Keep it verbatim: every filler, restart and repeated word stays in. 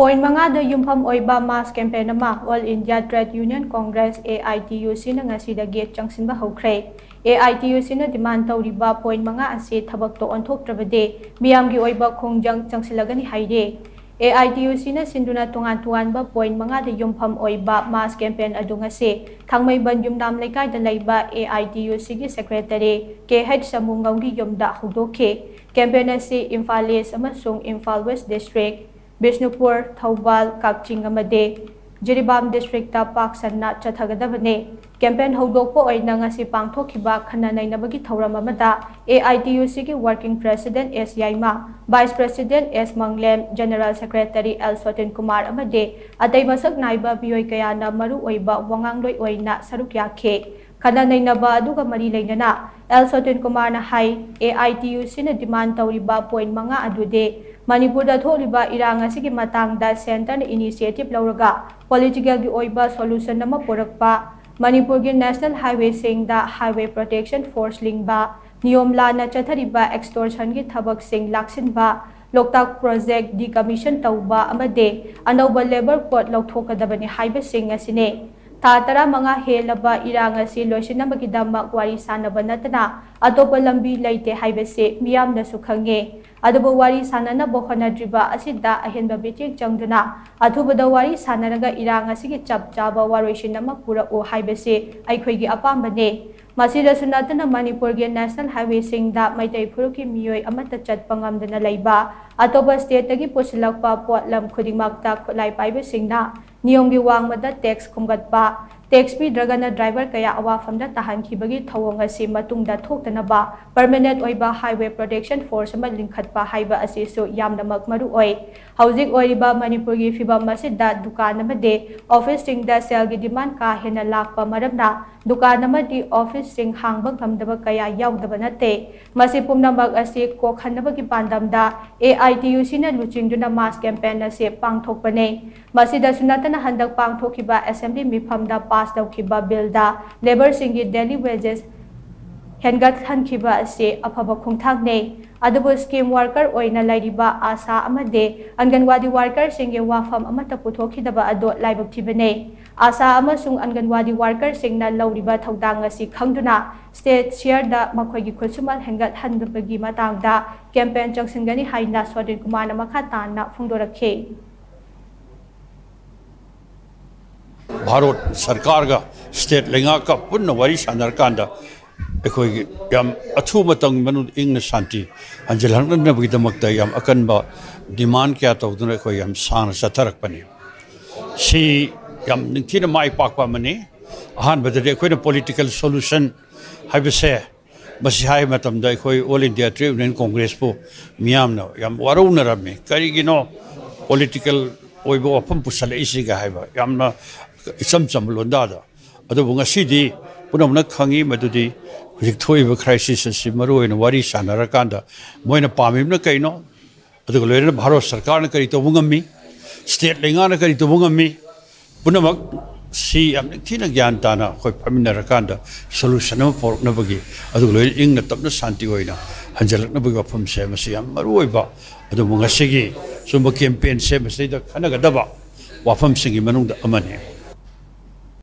Point ꯃꯉꯥꯗ ꯌꯨꯝꯐꯝ ꯑꯣꯏꯕ ꯃꯥꯁ ꯀꯦꯝꯄꯦꯟ ꯑꯃ all India trade union congress, A I T U ꯁꯤꯅ ꯉꯁꯤꯗꯒꯤ ꯆꯪꯁꯤꯟꯕ ꯍꯧꯈ꯭ꯔꯦ꯫ ꯑꯦ ꯑꯥꯏ ꯇꯤ ꯌꯨ ꯁꯤꯅ ꯗꯤꯃꯥꯟ ꯇꯧꯔꯤꯕ ꯄꯣꯏꯟ ꯃꯉꯥ ꯑꯁꯤ ꯊꯕꯛꯇ ꯑꯣꯟꯊꯣꯛꯇ꯭ꯔꯕꯗꯤ ꯃꯤꯌꯥꯝꯒꯤ ꯑꯣꯏꯕ ꯈꯣꯡꯖꯪ ꯆꯪꯁꯤꯜꯂꯒꯅꯤ ꯍꯥꯏꯔꯤ꯫ ꯑꯦ ꯑꯥꯏ ꯇꯤ ꯌꯨ ꯁꯤꯅ ꯁꯤꯟꯗꯨꯅ ꯇꯣꯉꯥꯟ ꯇꯣꯉꯥꯟꯕ ꯄꯣꯏꯟ ꯃꯉꯥꯗ ꯌꯨꯝꯐꯝ ꯑꯣꯏꯕ ꯃꯥꯁ ꯀꯦꯝꯄꯦꯟ ꯑꯗꯨ ꯉꯁꯤ ꯊꯥꯡꯃꯩꯕꯟ ꯌꯨꯝꯅꯥꯝ ꯂꯩꯀꯥꯏꯗ ꯂꯩꯕ ꯑꯦ ꯑꯥꯏ ꯇꯤ ꯌꯨ ꯁꯤꯒꯤ ꯁꯦꯀ꯭ꯔꯦꯇꯔꯤ ꯀꯦ ꯍꯩꯆ ꯁꯃꯨꯉꯝꯒꯤ ꯌꯨꯝꯗ ꯍꯧꯗꯣꯛꯈꯤ꯫ ꯀꯦꯝꯄꯦꯟ ꯑꯁꯤ ꯏꯝꯐꯥꯜ ꯏꯁ ꯑꯃꯁꯨꯡ ꯏꯝꯐꯥꯜ ꯋꯦꯁ ꯗꯤꯁꯇ꯭ꯔꯤꯛ, ꯕꯤꯁꯅꯨꯄꯨꯔ, ꯊꯧꯕꯥꯜ, ꯀꯛꯆꯤꯡ ꯑꯃꯗꯤ ꯖꯤꯔꯤꯕꯥꯝ ꯗꯤꯁꯇ꯭ꯔꯤꯛꯇ ꯄꯥꯛ ꯁꯟꯅ ꯆꯠꯊꯒꯗꯕꯅꯤ꯫ ꯀꯦꯝꯄꯦꯟ ꯍꯧꯗꯣꯛꯄ ꯑꯣꯏꯅ ꯉꯁꯤ ꯄꯥꯡꯊꯣꯛꯈꯤꯕ ꯈꯟꯅ ꯅꯩꯅꯕꯒꯤ ꯊꯧꯔꯝ ꯑꯃꯗ ꯑꯦ ꯑꯥꯏ ꯇꯤ ꯌꯨ ꯁꯤꯒꯤ ꯋꯥꯔꯀꯤꯡ ꯄ꯭ꯔꯦꯁꯤꯗꯦꯟ ꯑꯦꯁ ꯌꯥꯏꯃ, ꯚꯥꯏꯁ ꯄ꯭ꯔꯦꯁꯤꯗꯦꯟ ꯑꯦꯁ ꯃꯪꯂꯦꯝ, ꯖꯦꯅꯦꯔꯦꯜ ꯁꯦꯀ꯭ꯔꯦꯇꯔꯤ ꯑꯦꯜ ꯁꯣꯇꯤꯟ ꯀꯨꯃꯥꯔ ꯑꯃꯗꯤ ꯑꯇꯩ ꯃꯁꯛ ꯅꯥꯏꯕ ꯃꯤꯑꯣꯏ ꯀꯌꯥꯅ ꯃꯔꯨ ꯑꯣꯏꯕ ꯋꯥꯉꯥꯡꯂꯣꯏ ꯑꯣꯏꯅ ꯁꯔꯨꯛ ꯌꯥꯈꯤ꯫ ꯈꯟꯅ ꯅꯩꯅꯕ ꯑꯗꯨꯒ ꯃꯔꯤ ꯂꯩꯅꯅ ꯑꯦꯜ ꯁꯣꯇꯤꯟ ꯀꯨꯃꯥꯔꯅ ꯍꯥꯏ, ꯑꯦ ꯑꯥꯏ ꯇꯤ ꯌꯨ ꯁꯤꯅ ꯗꯤꯃꯥꯟ ꯇꯧꯔꯤꯕ ꯄꯣꯏꯟ ꯃꯉꯥ ꯑꯗꯨꯗꯤ ꯃꯅꯤꯄꯨꯔꯗ ꯊꯣꯛꯂꯤꯕ ꯏꯔꯥꯡ ꯑꯁꯤꯒꯤ ꯃꯇꯥꯡꯗ ꯁꯦꯟꯇꯔꯅ ꯏꯅꯤꯁꯤꯌꯦꯇꯤꯚ ꯂꯧꯔꯒ ꯄꯣꯂꯤꯇꯤꯀꯦꯜꯒꯤ ꯑꯣꯏꯕ ꯁꯣꯂꯨꯁꯟ ꯑꯃ ꯄꯨꯔꯛꯄ, ꯃꯅꯤꯄꯨꯔꯒꯤ ꯅꯦꯁꯅꯦꯜ ꯍꯥꯏꯋꯦꯁꯤꯡꯗ ꯍꯥꯏꯋꯦ ꯄ꯭ꯔꯣꯇꯦꯛꯁꯟ ꯐꯣꯔꯁ ꯂꯤꯡꯕ, ꯅꯤꯌꯣꯝ ꯂꯥꯟꯅ ꯆꯠꯊꯔꯤꯕ ꯑꯦꯛꯁꯇꯣꯔꯁꯟꯒꯤ ꯊꯕꯛꯁꯤꯡ ꯂꯥꯛꯁꯤꯟꯕ, ꯂꯣꯛꯇꯥꯛ ꯄ꯭ꯔꯣꯖꯦꯛ ꯗꯤꯀꯃꯤꯁꯟ ꯇꯧꯕ ꯑꯃꯗꯤ ꯑꯅꯧꯕ ꯂꯦꯕꯔ ꯀꯣꯗ ꯂꯧꯊꯣꯛꯀꯗꯕꯅꯤ ꯍꯥꯏꯕꯁꯤꯡ ꯑꯁꯤꯅꯤ꯫ ꯊꯥ ꯇꯔꯥꯃꯉꯥ ꯍꯦꯜꯂꯕ ꯏꯔꯥꯡ ꯑꯁꯤ ꯂꯣꯏꯁꯤꯟꯅꯕꯒꯤꯗꯃꯛ ꯋꯥꯔꯤ ꯁꯥꯅꯕ ꯅꯠꯇꯅ ꯑꯇꯣꯞꯄ ꯂꯝꯕꯤ ꯂꯩꯇꯦ ꯍꯥꯏꯕꯁꯤ ꯃꯤꯌꯥꯝꯅꯁꯨ ꯈꯪꯉꯤ꯫ ꯑꯗꯨꯕꯨ ꯋꯥꯔꯤ ꯁꯥꯅꯅꯕ ꯍꯣꯠꯅꯗ꯭ꯔꯤꯕ ꯑꯁꯤꯗ ꯑꯍꯦꯟꯕ ꯃꯤꯠꯌꯦꯡ ꯆꯪꯗꯨꯅ ꯑꯊꯨꯕꯗ ꯋꯥꯔꯤ ꯁꯥꯅꯔꯒ ꯏꯔꯥꯡ ꯑꯁꯤꯒꯤ ꯆꯞ ꯆꯥꯕ ꯋꯥꯔꯣꯏꯁꯤꯟ ꯑꯃ ꯄꯨꯔꯛꯎ ꯍꯥꯏꯕꯁꯤ ꯑꯩꯈꯣꯏꯒꯤ ꯑꯄꯥꯝꯕꯅꯤ꯫ ꯃꯁꯤꯗꯁꯨ ꯅꯠꯇꯅ ꯃꯅꯤꯄꯨꯔꯒꯤ ꯅꯦꯁꯅꯦꯜ ꯍꯥꯏꯋꯦꯁꯤꯡꯗ ꯃꯩꯇꯩ ꯐꯨꯔꯨꯞꯀꯤ ꯃꯤꯑꯣꯏ ꯑꯃꯠꯇ ꯆꯠꯄ ꯉꯝꯗꯅ ꯂꯩꯕ, ꯑꯇꯣꯞꯄ ꯁ꯭ꯇꯦꯠꯇꯒꯤ ꯄꯨꯁꯤꯜꯂꯛꯄ ꯄꯣꯠꯂꯝ ꯈꯨꯗꯤꯡꯃꯛꯇ ꯈꯨꯠꯂꯥꯏ ꯄꯥꯏꯕꯁꯤꯡꯅ ꯅꯤꯌꯣꯝꯒꯤ ꯋꯥꯡꯃꯗ ꯇꯦꯛꯁ ꯈꯣꯝꯒꯠꯄ, ꯇꯦꯛꯁ ꯄꯤꯗ꯭ꯔꯒꯅ ꯗ꯭ꯔꯥꯏꯚꯔ ꯀꯌꯥ ꯑꯋꯥꯐꯝꯗ ꯇꯥꯍꯟꯈꯤꯕꯒꯤ ꯊꯧꯑꯣꯡ ꯑꯁꯤ ꯃꯇꯨꯡꯗ ꯊꯣꯛꯇꯅꯕ ꯄꯔꯃꯅꯦꯟꯠ ꯑꯣꯏꯕ ꯍꯥꯏꯋꯦ ꯄ꯭ꯔꯣꯇꯦꯛꯁꯟ ꯐꯣꯔꯁ ꯑꯃ ꯂꯤꯡꯈꯠꯄ ꯍꯥꯏꯕ ꯑꯁꯤꯁꯨ ꯌꯥꯝꯅꯃꯛ ꯃꯔꯨ ꯑꯣꯏ꯫ ꯍꯧꯖꯤꯛ ꯑꯣꯏꯔꯤꯕ ꯃꯅꯤꯄꯨꯔꯒꯤ ꯐꯤꯚꯝ ꯑꯁꯤꯗ ꯗꯨꯀꯥꯟ ꯑꯃꯗꯤ ꯑꯣꯐꯤꯁꯁꯤꯡꯗ ꯁꯦꯜꯒꯤ ꯗꯤꯃꯥꯟ ꯀꯥ ꯍꯦꯟꯅ ꯂꯥꯛꯄ ꯃꯔꯝꯅ ꯗꯨꯀꯥꯟ ꯑꯃꯗꯤ ꯑꯣꯐꯤꯁꯁꯤꯡ ꯍꯥꯡꯕ ꯉꯝꯗꯕ ꯀꯌꯥ ꯌꯥꯎꯗꯕ ꯅꯠꯇꯦ꯫ ꯃꯁꯤ ꯄꯨꯝꯅꯃꯛ ꯑꯁꯤ ꯀꯣꯛꯍꯟꯅꯕꯒꯤ ꯄꯥꯟꯗꯝꯗ ꯑꯦ ꯑꯥꯏ ꯇꯤ ꯌꯨ ꯁꯤꯅ ꯂꯨꯆꯤꯡꯗꯨꯅ ꯃꯥꯁ ꯀꯦꯝꯄꯦꯟ ꯑꯁꯤ ꯄꯥꯡꯊꯣꯛꯄꯅꯤ꯫ ꯃꯁꯤꯗꯁꯨ ꯅꯠꯇꯅ ꯍꯟꯗꯛ ꯄꯥꯡꯊꯣꯛꯈꯤꯕ ꯑꯦꯁꯦꯝꯕ꯭ꯂꯤ ꯃꯤꯐꯝꯗ ꯄꯥꯁ ꯇꯧꯈꯤꯕ ꯕꯤꯜꯗ ꯂꯦꯕꯔꯁꯤꯡꯒꯤ ꯗꯦꯂꯤ ꯋꯦꯖꯦꯁ ꯍꯦꯟꯒꯠꯍꯟꯈꯤꯕ ꯑꯁꯤ ꯑꯐꯕ ꯈꯣꯡꯊꯥꯡꯅꯤ꯫ ꯑꯗꯨꯕꯨ ꯁ꯭ꯀꯤꯝ ꯋꯥꯔꯀꯔ ꯑꯣꯏꯅ ꯂꯩꯔꯤꯕ ꯑꯥꯁꯥ ꯑꯃꯗꯤ ꯑꯪꯒꯟꯋꯥꯗꯤ ꯋꯥꯔꯀꯔꯁꯤꯡꯒꯤ ꯋꯥꯐꯝ ꯑꯃꯠꯇ ꯄꯨꯊꯣꯛꯈꯤꯗꯕ ꯑꯗꯨ ꯂꯥꯏꯕꯛ ꯊꯤꯕꯅꯤ꯫ ꯑꯥꯁꯥ ꯑꯃꯁꯨꯡ ꯑꯪꯒꯟꯋꯥꯗꯤ ꯋꯥꯔꯀꯔꯁꯤꯡꯅ ꯂꯧꯔꯤꯕ ꯊꯧꯗꯥꯡ ꯑꯁꯤ ꯈꯪꯗꯨꯅ ꯁ꯭ꯇꯦꯠ ꯁꯤꯌꯔꯗ ꯃꯈꯣꯏꯒꯤ ꯈꯨꯠꯁꯨꯃꯟ ꯍꯦꯟꯒꯠꯍꯟꯕꯒꯤ ꯃꯇꯥꯡꯗ ꯀꯦꯝꯄꯦꯟ ꯆꯪꯁꯤꯟꯒꯅꯤ ꯍꯥꯏꯅ ꯁꯣꯗꯤꯟ ꯀꯨꯃꯥꯔꯅ ꯃꯈꯥ ꯇꯥꯅ ꯐꯣꯡꯗꯣꯔꯛꯈꯤ꯫ ꯚꯥꯔꯠ ꯁꯔꯀꯥꯔꯒ ꯁ꯭ꯇꯦꯠ ꯂꯩꯉꯥꯛꯀ ꯄꯨꯟꯅ ꯋꯥꯔꯤ ꯁꯥꯟꯅꯔꯀꯥꯟꯗ ꯑꯩꯈꯣꯏꯒꯤ ꯌꯥꯝ ꯑꯊꯨꯕ ꯃꯇꯝꯒꯤ ꯃꯅꯨꯡꯗ ꯏꯪꯅ ꯁꯥꯟꯇꯤ ꯍꯟꯖꯤꯜꯍꯟꯅꯕꯒꯤꯗꯃꯛꯇ ꯌꯥꯝ ꯑꯀꯟꯕ ꯗꯤꯃꯥꯟ ꯀꯌꯥ ꯇꯧꯗꯨꯅ ꯑꯩꯈꯣꯏ ꯌꯥꯝ ꯁꯥꯡꯅ ꯆꯠꯊꯔꯛꯄꯅꯤ꯫ ꯁꯤ ꯌꯥꯝ ꯅꯤꯡꯊꯤꯅ ꯃꯥꯏ ꯄꯥꯛꯄ ꯑꯃꯅꯤ꯫ ꯑꯍꯥꯟꯕꯗꯗꯤ ꯑꯩꯈꯣꯏꯅ ꯄꯣꯂꯤꯇꯤꯀꯦꯜ ꯁꯣꯂꯨꯁꯟ ꯍꯥꯏꯕꯁꯦ, ꯃꯁꯤ ꯍꯥꯏꯕ ꯃꯇꯝꯗ ꯑꯩꯈꯣꯏ ꯑꯣꯜ ꯏꯟꯗꯤꯌꯥ ꯇ꯭ꯔꯦꯗ ꯌꯨꯅꯤꯌꯟ ꯀꯣꯡꯒ꯭ꯔꯦꯁꯄꯨ ꯃꯤꯌꯥꯝꯅ ꯌꯥꯝ ꯋꯥꯔꯧꯅꯔꯝꯃꯤ꯫ ꯀꯔꯤꯒꯤꯅꯣ ꯄꯣꯂꯤꯇꯤꯀꯦꯜ ꯑꯣꯏꯕ ꯋꯥꯐꯝ ꯄꯨꯁꯜꯂꯛꯏꯁꯤꯒ ꯍꯥꯏꯕ ꯌꯥꯝꯅ ꯏꯆꯝ ꯆꯝꯕ ꯂꯣꯟꯗꯥꯗ꯫ ꯑꯗꯨꯕꯨ ꯉꯁꯤꯗꯤ ꯄꯨꯝꯅꯃꯛꯅ ꯈꯪꯉꯤ ꯃꯗꯨꯗꯤ ꯍꯧꯖꯤꯛ ꯊꯣꯛꯏꯕ ꯀ꯭ꯔꯥꯏꯁꯤꯁ ꯑꯁꯤ ꯃꯔꯨꯑꯣꯏꯅ ꯋꯥꯔꯤ ꯁꯥꯟꯅꯔꯀꯥꯟꯗ ꯃꯣꯏꯅ ꯄꯥꯝꯃꯤꯕꯅ ꯀꯩꯅꯣ, ꯑꯗꯨꯒ ꯂꯣꯏꯅꯅ ꯚꯥꯔꯠ ꯁꯔꯀꯥꯔꯅ ꯀꯔꯤ ꯇꯧꯕ ꯉꯝꯃꯤ, ꯁ꯭ꯇꯦꯠ ꯂꯩꯉꯥꯛꯅ ꯀꯔꯤ ꯇꯧꯕ ꯉꯝꯃꯤ, ꯄꯨꯝꯅꯃꯛ ꯁꯤ ꯌꯥꯝ ꯅꯤꯡꯊꯤꯅ ꯒ꯭ꯌꯥꯟ ꯇꯥꯅ ꯑꯩꯈꯣꯏ ꯐꯝꯃꯤꯟꯅꯔꯀꯥꯟꯗ ꯁꯣꯂꯨꯁꯟ ꯑꯃ ꯄꯨꯔꯛꯅꯕꯒꯤ, ꯑꯗꯨꯒ ꯂꯣꯏꯅ ꯏꯪꯅ ꯇꯞꯅ ꯁꯥꯟꯇꯤ ꯑꯣꯏꯅ ꯍꯟꯖꯤꯜꯂꯛꯅꯕꯒꯤ ꯋꯥꯐꯝꯁꯦ ꯃꯁꯤ ꯌꯥꯝ ꯃꯔꯨ ꯑꯣꯏꯕ꯫ ꯑꯗꯨꯕꯨ ꯉꯁꯤꯒꯤ ꯁꯨꯝꯕ ꯀꯦꯝꯄꯦꯟꯁꯦ ꯃꯁꯤꯗꯩꯗ ꯈꯟꯅꯒꯗꯕ ꯋꯥꯐꯝꯁꯤꯡꯒꯤ ꯃꯅꯨꯡꯗ ꯑꯃꯅꯤ꯫